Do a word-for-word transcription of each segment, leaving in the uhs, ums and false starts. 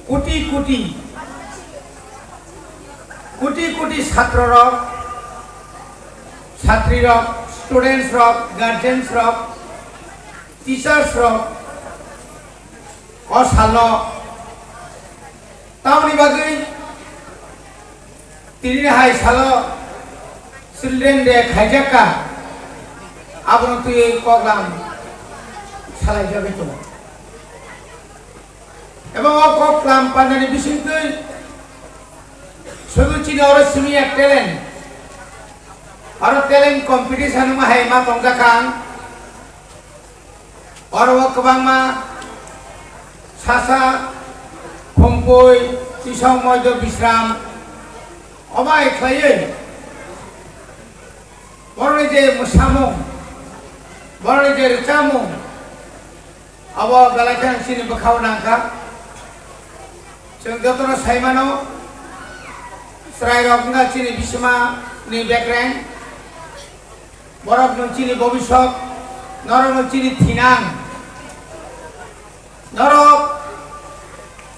Koti koti, koti koti chhatro rok, chhatri rok, students rok, guardians rok, teachers rok o salo tamoni bagwi tini hai salo Children Day khaijak kha, abono twiwi koklam salaijagwi tongo. Ebong o koklam pandani bisingtwi sudu chini oro simi ya talent, aro talent competition wngma hai ma tongjak kha ang. Oro o kwbangma Sasa, Khumpui, Tisong, Moido, Bisram omo hai khlaiwi borokni je mwsamung, borokni je rwchapmung, abo belai khe ang chini bwkhao nangkha. Chwng jotono sai mano, chwrairok wngkha chini bisimani bekreng, borok nwng chini bobiswt, norok nwng chini thinang. Norok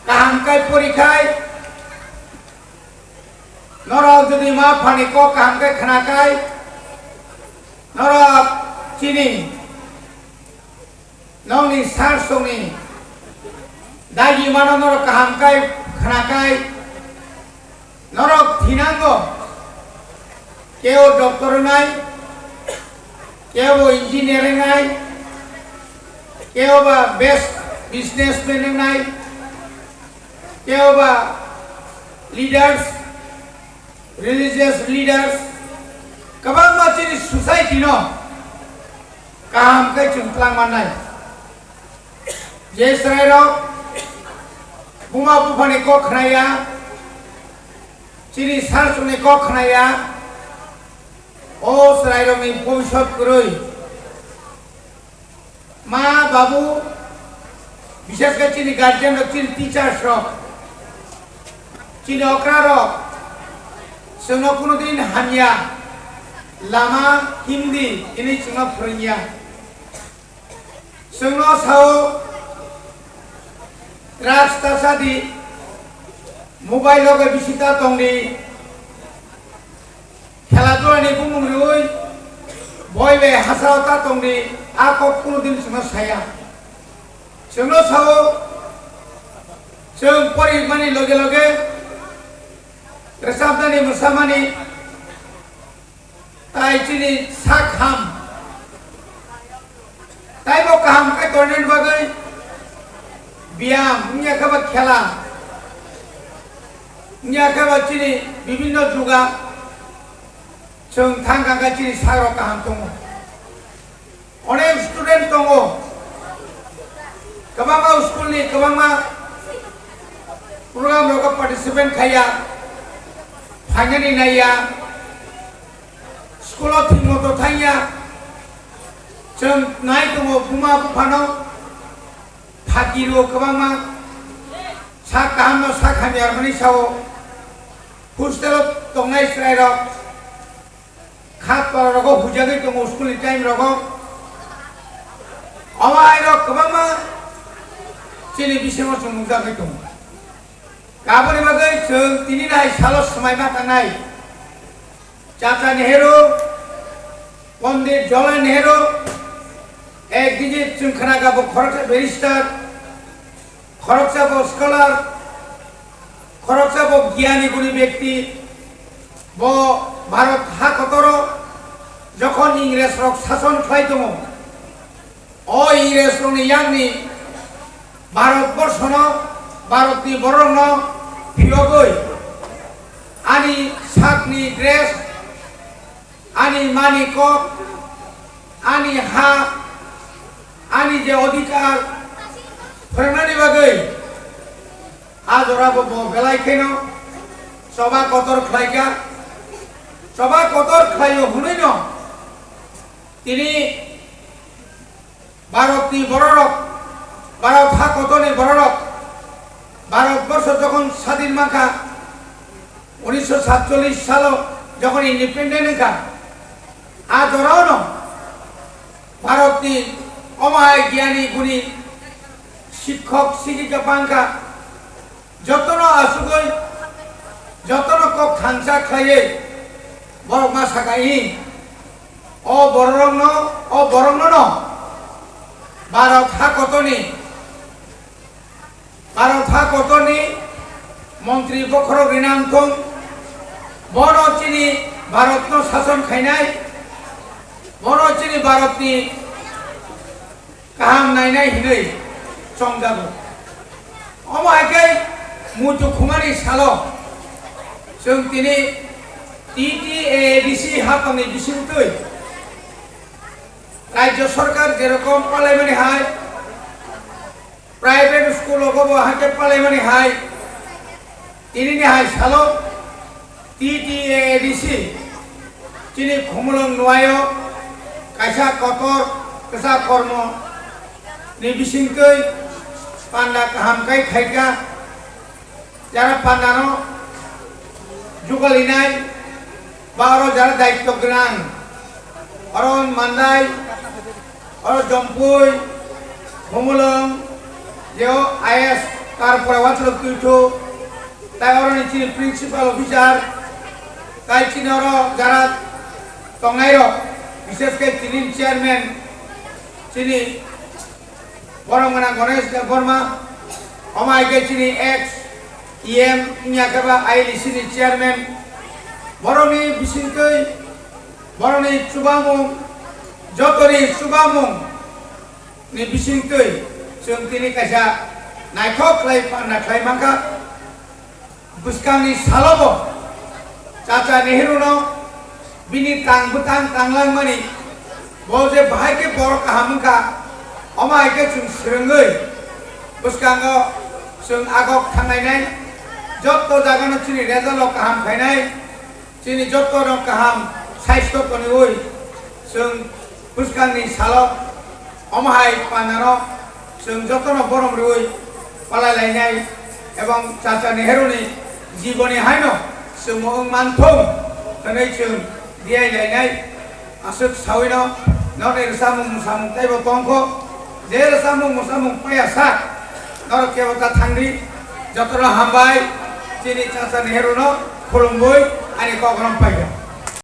kaham khe pori khai, norok jodi ma phani kok kaham khe khna khai, norok chini nokni sar songni dagi mano norok kaham khe khna khai, norok thinango, keo doctor wngnai, keo engineer wngnai, keo ba best businessman wngnai, keo ba leaders, religious leaders, kwbangma chini society no kaham khe chwng twlang mannai. Je chwrairok buma buphani kok khnaya, chini sar songni kok khnaya, o chwrairokni bobiswt kwrwi. Ma babu, bishes khe chini guardian rok, chini teachers rok, chini okra rok, chwngno kuno din hamya lama himdi hinwi chwngno phwrwngya. Chwngno sao, drugs ta sadi, mobile loge bisi ta tongdi, khela dulani bumung riui boi bai hasao ta tongdi, a kok kuno din chwngno saya. Chwngno sao, chwng porikmani loge loge rwchapnani, mwsamani, tai chini sak ham. Taibo kaham khe tongnani bagwi biyam, wngya khe ba khela, wngya khe ba chini bibinno juga chwng thang kha khe chini sakrok kaham tongo. Onek student tongo, kwbangma school ni kwbangma program rogo participate khaiya, phainani naiya, school o thik moto thangya, chwng nai tongo buma buphano, phaki rwo kwbangma, sak kaham no sak hamya rwmani sao, hostel o tongnai chwrai rok, khat para rogo hujagwi tongo school ni time rogo. Omo hai rok kwbangma chini bisingo chwng nukjagwi tongo. Aboni bagwi chwng tini nai salo swmai ma tangnai. Chacha Nehru, Pondit Jawaharlal Nehru, ek digit chwng khna kha bo khoroksa barrister, khoroksa bo scholar, khoroksa bo giyani guni bekti, bo Bharat ha kotoro jokhon Ingres rok sason khlai tongo, o Ingres rokni yakni Bharat borshono, Bharatni borokno phiyogwi ani sakni dress, ani mani kok, ani ha, ani je odhikar phwrwngnani bagwi a jora bo, bo belai kheno choba kotor khlaikha. Choba kotor khlaio hwnwino tini Bharatni bororok, Bharat ha kotorni bororok, Bharat borsho jokhon sadin mankha, unisho satchollish salo jokhon independent wngkha, a jorao no Bharatni omo hai giyani guni sikhok sikhika bangkha, Thangsa khlaiwi borok ma saka hi, o borokno, o borokno no Bharat ha kotorni, Bharat ha kotorni montri bokhorok rina wngthung, bono chini Bharatno sason khainai, bono chini Bharatni kaham nainai hinwi chongjago. Omo hai khe muitu khumani salo chwng tini T T A A D C hapangni bisingtwi Rajya Sarkar jerokom palaimani hai, private school rogo bo hai khe palaimani hai, tinini hai salo T T A A D C chini Khumulwng Nuaio kaisa kotor kwchak kormo ni bisingtwi panda kaham khe khaikha, jara pandano jugalinai ba oro jara daityo gwnang, oro Mandai, oro Jompui, Khumulwng, jeo I A S, tarpore Wansalo Tuithu, tai oroni chini principal officer, tai chini oro jara tongnairok, bishes khe chini chairman, chini borok gwnang Ganesh Debbarma, omo hai khe chini ex E M wngya khe ba I L C ni chairman, borokni bisingtwi, borokni chubamung, jotoni chubamung ni bisingtwi chwng tini kaisa naithok khlai panda khlai mankha. Bwskangni salobo Chacha Nehru no bini tang bwtang tanglangmani, bo je bahai khe borok kaham wngkha, omo hai khe chwng swrwngwi bwskango chwng agok thanglainai, jotto jagano chini result rok kaham khainai, chini jotto no kaham saisto toniwi chwng bwskangni salo omo hai panano chwng jotono borom rwui palai lainai ebong Chacha Nehru ni jiboni haino chwngmo wng manthung hwnwi chwng diai lainai. Aswk sawino noni rwchapmung mwsamung teibo tongkho, je rwchapmung mwsamung paiya sak norok kebo ta thangdi. Jotono hambai, chini Chacha Nehru no khulumwi ani kok rom paikha.